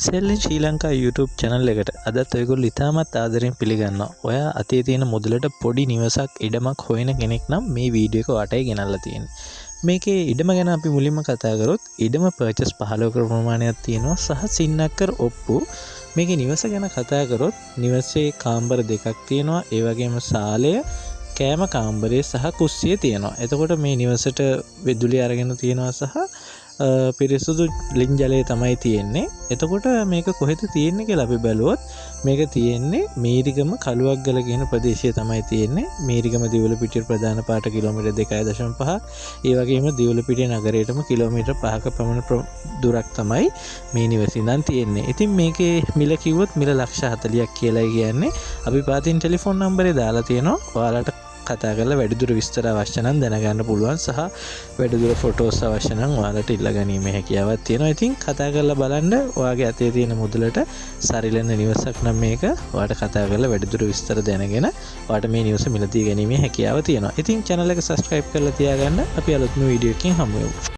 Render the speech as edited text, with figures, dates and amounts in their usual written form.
සෙල් ඉන් ශ්‍රී Lanka YouTube channel එකට අදත් ඔයගොල්ලෝ ඉතාමත් ආදරෙන් පිළිගන්නවා. ඔයා අතේ තියෙන මුදලට පොඩි නිවසක්, ඉඩමක් හොයන කෙනෙක් නම් මේ වීඩියෝ එක ඔයාටයි ගෙනල්ලා තියෙන්නේ. මේකේ ඉඩම ගැන අපි මුලින්ම කතා කරොත්, ඉඩම පර්චස් 15 අකර ප්‍රමාණයක් තියෙනවා සහ සින්නක්කර ඔප්පු. මේකේ නිවස ගැන කතා කරොත්, නිවසේ කාම්බර දෙකක් තියෙනවා. ඒ වගේම සාලය, කෑම කාම්බරය සහ කුස්සිය තියෙනවා. එතකොට මේ නිවසට විදුලිය අරගෙන තියෙනවා සහ පිරිසුදු ලින් ජලය තමයි තියෙන්නේ. එතකොට මේක කොහෙද තියෙන්නේ කියලා අපි බැලුවොත්, මේක තියෙන්නේ මීරිගම කළුවක්ගල කියන ප්‍රදේශයේ තමයි තියෙන්නේ. මීරිගම දිවුලපිටිය ප්‍රධාන පාට කිලෝමීටර් 2.5. ඒ වගේම දිවුලපිටිය නගරයටම කිලෝමීටර් 5ක පමණ දුරක් තමයි මේ නිවස ඉඳන් තියෙන්නේ. ඉතින් මේකේ මිල කිව්වොත් මිල ලක්ෂ 40ක් කියලායි කියන්නේ. අපි පහතින් ටෙලිෆෝන් නම්බරේ දාලා තියෙනවා. ඔයාලට කතා කරලා වැඩිදුර විස්තර අවශ්‍ය නම් දැනගන්න පුළුවන් සහ වැඩිදුර ෆොටෝස් අවශ්‍ය නම් ඔයාලට ඉල්ල ගැනීමේ හැකියාවක් තියෙනවා. ඉතින් කතා කරලා බලන්න, ඔයාගේ අතේ තියෙන මුදලට සරිලන නිවසක් නම් මේක. ඔයාට කතා කරලා වැඩිදුර විස්තර දැනගෙන ඔයාට මේ නිවස මිලදී ගැනීමේ හැකියාව තියෙනවා. ඉතින් channel එක subscribe කරලා තියාගන්න. අපි අලුත්ම වීඩියෝ එකකින් හමු වෙමු.